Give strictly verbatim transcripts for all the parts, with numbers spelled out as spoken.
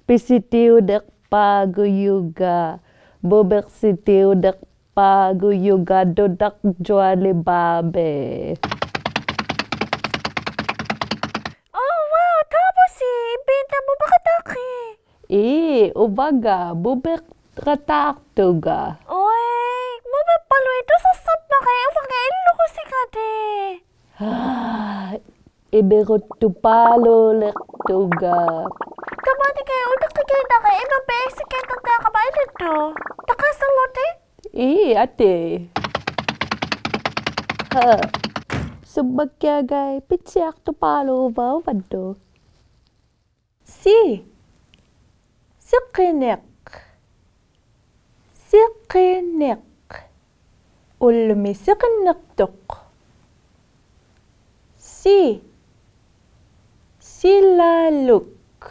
ᐱᓯᑎᐅᓂᖅᐹᖑᔪᖓ, ᒧᒥᖅᓯᑎᐅᓂᖅᐹᖑᔪᖓ ᓄᓇᕐᔪᐊᓕᒫᒥ. Oh, wow, ᑕᒪᔅᓯ, ᐃᒻᒥᓂᒃ ᒧᒥᖃᑦᑕᖅᑭᑦ? ᐄ, ᐅᕙᖓ, ᒧᒥᖃᑦᑕᖅᑐᖓ. ᐅᐃ, ᒧᒥᖅᐸᓗᐃᑦ ᑐᓴᖅᓴᖅᐸᖅᑭᑦ, ᐅᕙᖓ ᐃᓪᓗᒍ ᓯᖃᑎ. ᐋ, ᐃᒥᕈᑦᑐᐹᓘᓕᖅᑐᖓ. ᑕᒫᓂ ᑭᐊ ᐅᑕᖅᑭᒋᑦ ᑕᒐ, ᐃᒪᑉᐸᐃ ᓯᑲᐃᑦ ᑕᒐ ᑲᒪ ᐃᓕᑦᑐᖅ. ᑕᑲᓴᓗᑎᑦ? ᐄ, ᐊᑏ. ᕼᐋ. ᓱᒻᒪᑭᐊᖅ ᑲᐃ, ᐱᑦᓯᐊᖅᑐᐹᓘᕙ ᐅᕙᓐᓄᑦ. ᓯ. ᓯᕿᓂᖅ. ᓯᕿᓂᖅ. ᐅᓪᓗᒥ ᓯᕿᓂᖅᑐᖅ. ᓯ. ᓯᓚᓗᒃ.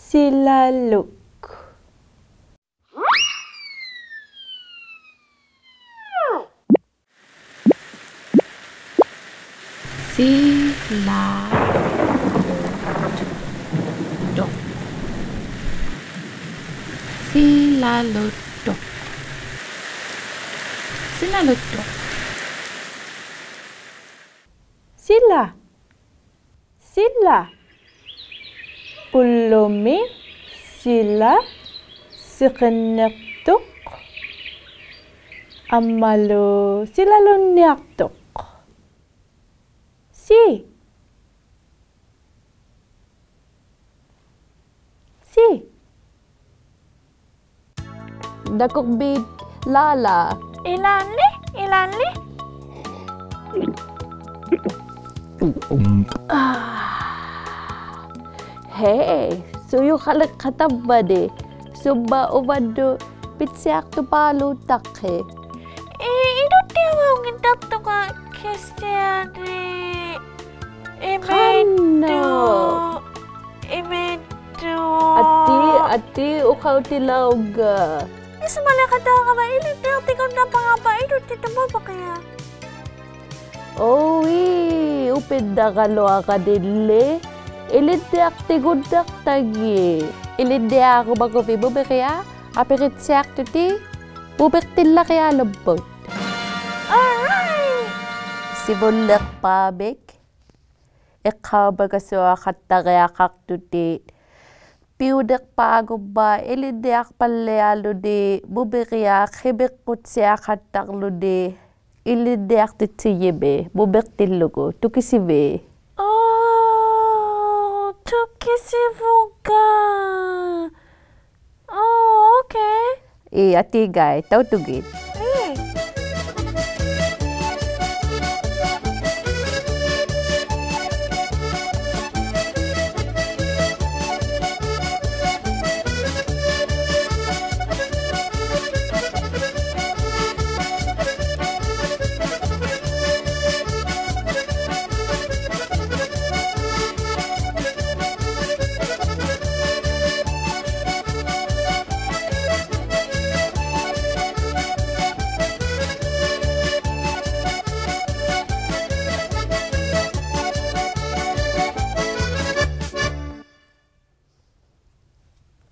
ᓯᓚᓗᒃ. ᓯᓚᓗᒃᑐᖅ. ᓯᓚᓗᒃᑐᖅ. ᓯᓚᓗᒃᑐᖅ. ᓯᓚ. ᓯᓚ. ᐅᓪᓗᒥ ᓯᓚ, ᓯᕿᓂᖅᑐᖅ, ᐊᒻᒪᓗ ᓯᓚᓗᓐᓂᐊᖅᑐᖅ. ᓯ. ᓯ. ᓇᑯᕐᒦᒃ ᓛᓚ. ᐃᓛᓕ, ᐃᓛᓕ. ᐋ. ᕼᐃ, ᓱᔪᖃᓕᖅᑲ ᑕᒫᓂ. ᓱᒻᒪᑦ ᐅᕙᓐᓄᑦ ᐱᑦᓯᐊᖅᑐᐹᓘᑦᑕᖅᑭᑦ? ᐄ, ᐃᓄᑦᑎᐊᕙᐅᙱᑕᖅᑐᖓ ᑭᓯᐊᓂ. ᐃᒥᑦᑐᖅ. ᖃᓄᖅ. ᐃᒥᑦᑐᖅ. ᐊᑏ, ᐊᑏ ᐅᖃᐅᑎᓚᐅᕋ. ᐃᓱᒪᓕᖃᑦᑕᕋᒪ ᐃᓕᓐᓂᐊᖅᑎᒍᓐᓇᐸᖓᒪ ᐃᓄᑦᑎᑐᑦ ᒧᒥᖅᑭᐊᖅ. ᐆᐃ, ᐅᐱᓐᓇᕋᓗᐊᕋᓂᓕ. ᐃᓕᓐᓂᐊᖅᑎᒍᓐᓇᖅᑕᒋᑦ. ᐃᓕᓐᓂᐊᕈᒪᒍᕕᑦ ᒧᒥᖅᑭᐊᖅ, ᐊᐱᕆᑦᓯᐊᖅᑐᑎᑦ, ᒧᒥᖅᑎᓪᓚᕆᐊᓗᒻᒧᑦ. All right. ᓯᕗᓪᓕᖅᐹᒥᒃ. ᐃᖅᑲᐅᒪᒐᓱᐊᖃᑦᑕᕆᐊᖃᖅᑐᑎᑦ. ᐱᐅᓂᖅᐹᖑᒻᒪᑦ ᐃᓕᓐᓂᐊᖅᐸᓪᓕᐊᓗᓂ ᒧᒥᖅᑭᐊᖅ ᕿᒥᕐᕈᑦᓯᐊᖃᑦᑕᕐᓗᓂ ᐃᓕᓐᓂᐊᖅᑎᑦᓯᔨᒥᒃ ᒧᒥᖅᑎᓪᓗᒍ. ᑐᑭᓯᕖᑦ? Oh, ᑐᑭᓯᕗᖓ. Oh, okay. ᐄ, ᐊᑏ ᖓᐃ, ᑕᐅᑐᒋᑦ. ᐄ.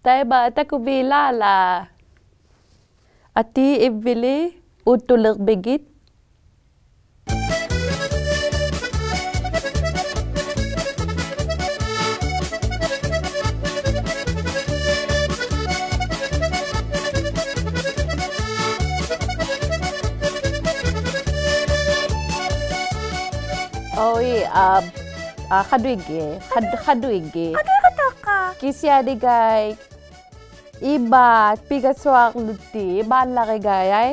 ᑕᐃᒪ ᑕᑯᕖᑦ ᓛᓚ? ᐊᑏ ᐃᕝᕕᓕ ᐆᑦᑐᓕᕐᒥᒋᑦ. ᐆᐃ, ᐋ, ᐋ, ᖃᓄᐃᙱ, ᖃᓄ-, ᖃᓄᐃᙱ. ᖃᓄᐃᙱᑕᖅᑲ. ᑭᓯᐊᓂ ᖓᐃ, ᐃᒫᒃ ᐱᖓᓱᐊᕐᓗᑎᑦ, ᐃᒫᓪᓚᕆᖓᐃ.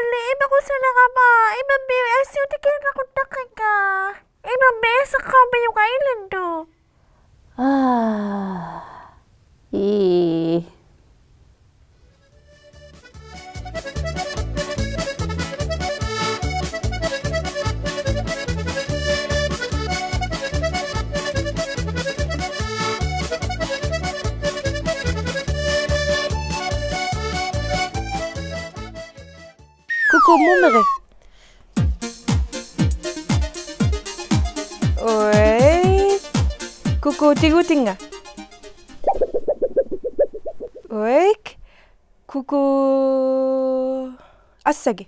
ᓕ, ᐃᒪᒃᑯᓯᓚᒐᒪ, ᐃᒪᕐᒥᒃ ᐊᓯᐅᑎᑭᓐᓇᖁᑕᖅᑭᖓ. ᐃᒪᕐᒥᒃ ᐃᓴᖃᐅᒥᔪᖓ ᐃᓕᓐᓄᑦ. ᐋ, ᐄ. ᑯᑯ ᒧᒥᕆᑦ. ᐅᐊᐃ. ᑯᑯ ᑎᒍᑎᙵ. ᐅᐊᐃ. ᑯᑯ ᐊᓴᒋᑦ.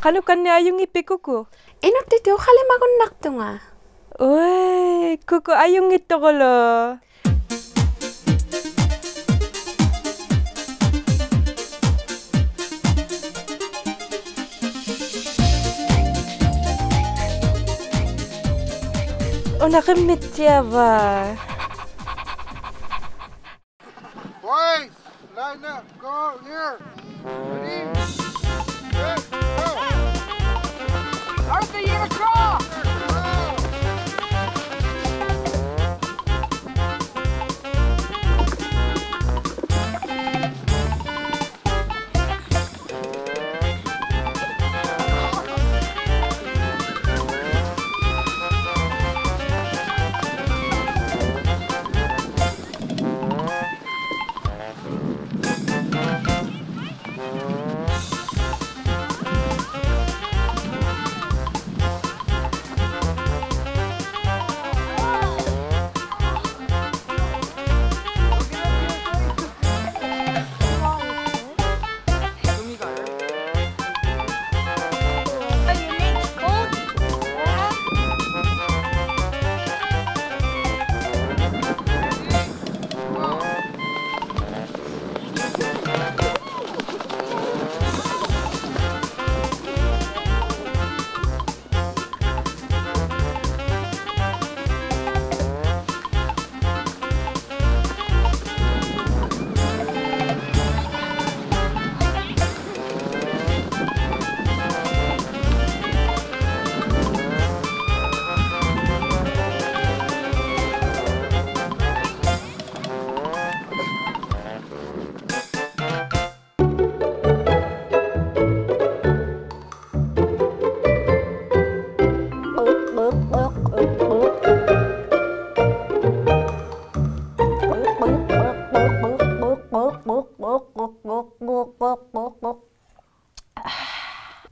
ᖃᓄᖅ ᖃᓂᖅ ᐊᔪᙱᑉᐱᑦ ᑯᑯ? ᐃᓄᒃᑎᑐᑦ ᐅᖃᓕᒪᒍᓐᓇᖅᑐᖓ. ᐅᐊᐃ, ᑯᑯ ᐊᔪᙱᑦᑐᑯᓗᒃ. ᐅᓇ ᕿᒻᒥᑦᑎᐊᕙᒃ. Boys, line up, go here. Ready? Set, go. Arthur, you have a draw.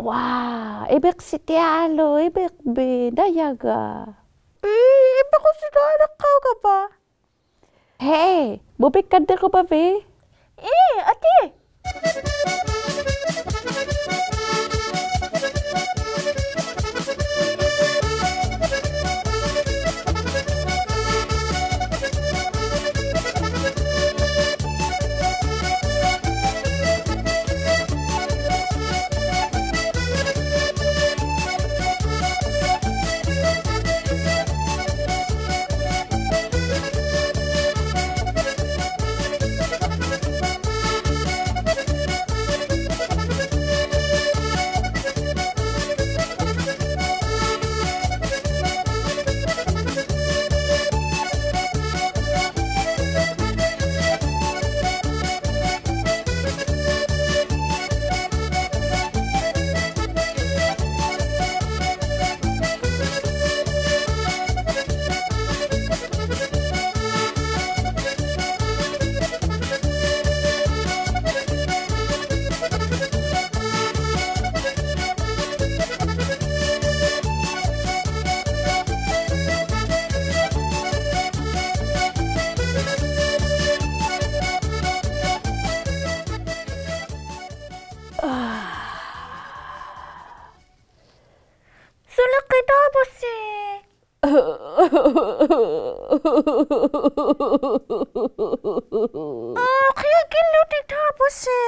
ᐅᐊ, ᐃᒪᖅᓯᑎᐊᓗᒃ, ᐃᒪᕐᒥᒃ, ᓇᔭᒐ. ᐄ, ᐃᒪᖅᑯᓯᓗᒃ ᐊᓈᖅᑲᐅᒐᒪ. ᕼᐃ, ᒧᒥᒃᑲᓐᓂᕈᒪᕕᑦ? ᐄ, ᐊᑏ. ᓱᓕ ᕿᑕᐳᓯ. ᐋ, ᕿᐊᒋᓪᓗᑎᑦ ᑕᐳᓯ.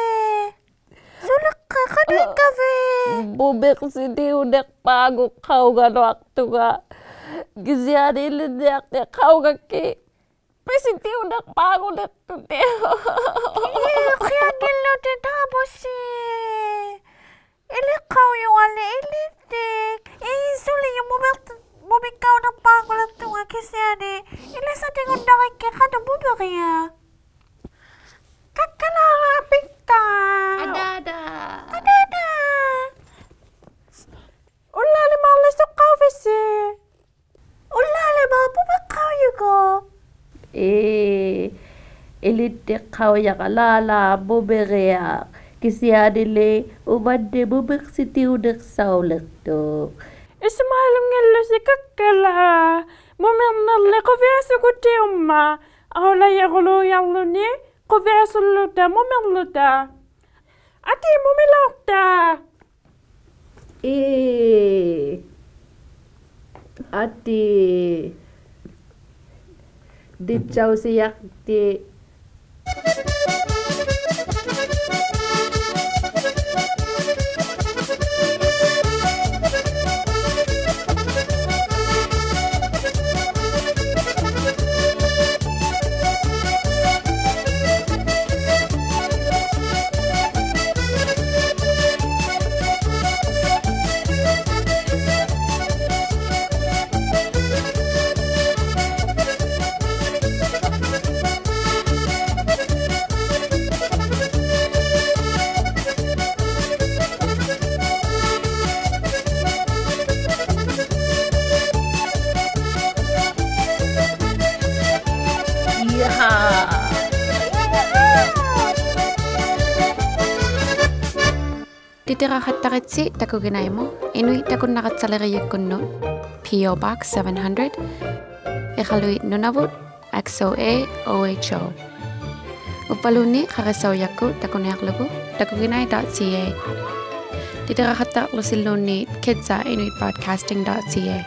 ᓱᓕ ᕿ-, ᖃᓄᐃᒃᑲᕕᑦ? ᒧᒥᖅᓯᑎᐅᓂᖅᐹ. ᐊᖑᖅᑲᐅᒐᓗᐊᖅᑐᖓ. ᑭᓯᐊᓂ ᐃᓕᓐᓂᐊᖅᑎᖅᑲᐅᒐᒃᑭᑦ ᐱᓯᑎᐅᓂᖅᐹᖑᓕᖅᑐᑎᑦ. ᐄ, ᕿᐊᖏᓪᓗᑎᑦ ᑕᐳᓯ. ᐃᓕᖅᑲᐅᔪᐊᓕ ᐃᓕᑎᒃ. ᐄ, ᓱᓕᔪᖅ ᒧᒥᖅ-, ᒧᒥᒃᑲᐅᓂᖅᐹᖑᓕᖅᑐᖓ ᑭᓯᐊᓂ ᐃᓕᓴᑎᒍᓐᓇᕆᒃᑭᑦ ᖃᓄᖅ ᒧᒥᕆᐊᖅ. ᑲᒃᑲᓛᕋ ᐱᒃᑲ. ᐊᑖᑕ. ᐊᑖᑕ. ᐅᓪᓛᓕᒫᕐᓕ ᓱᒃᑲᐅᕕᓯ? ᐅᓪᓛᓕᒫᖅ ᒧᒥᖅᑲᐅᔪᒍᑦ. ᐄ, ᐃᓕᑦᑎᖅᑲᐅᔭᕋ ᓛᓚ ᒧᒥᕆᐊᖅ. ᑭᓯᐊᓂᓕ ᐅᕙᓐᓂᒃ ᒧᒥᖅᓯᑎᐅᓂᖅᓴᐅᓕᖅᑐᖅ. ᐃᓱᒫᓗᙱᓪᓗᓯ ᑲᒃᑲᓛ. ᒧᒥᕐᓂᕐᓕ ᖁᕕᐊᓱᒍᑎᐅᒻᒪᑦ. ᐊᐅᓚᔭᕈᓘᔭᕐᓗᓂ ᖁᕕᐊᓱᓪᓗᑕ ᒧᒥᕐᓗᑕ. ᐊᑏ ᒧᒥᓚᐅᖅᑕ. ᐄ. ᐊᑏ. ᑎᑦᓴᐅᓯᔭᖅᑎ. ᑎᑎᕋᖃᑦᑕᕆᑦᓯ ᑕᑯᒋᓇᐃᒧᑦ, ᐃᓄᐃᑦ ᑕᑯᓐᓇᒐᑦᓴᓕᕆᔨᒃᑯᓐᓄᑦ, P O Box seven hundred, ᐃᖃᓗᐃᑦ ᓄᓇᕗᑦ, X O A O H O. ᐅᕝᕙᓘᓐᓃᑦ ᖃᕆᓴᐅᔭᒃᑯᑦ ᑕᑯᓂᐊᕐᓗᒍ takuginai dot C A. ᑎᑎᕋᖃᑦᑕᕐᓗᓯᓘᓐᓃᑦ kids at inuit broadcasting dot C A.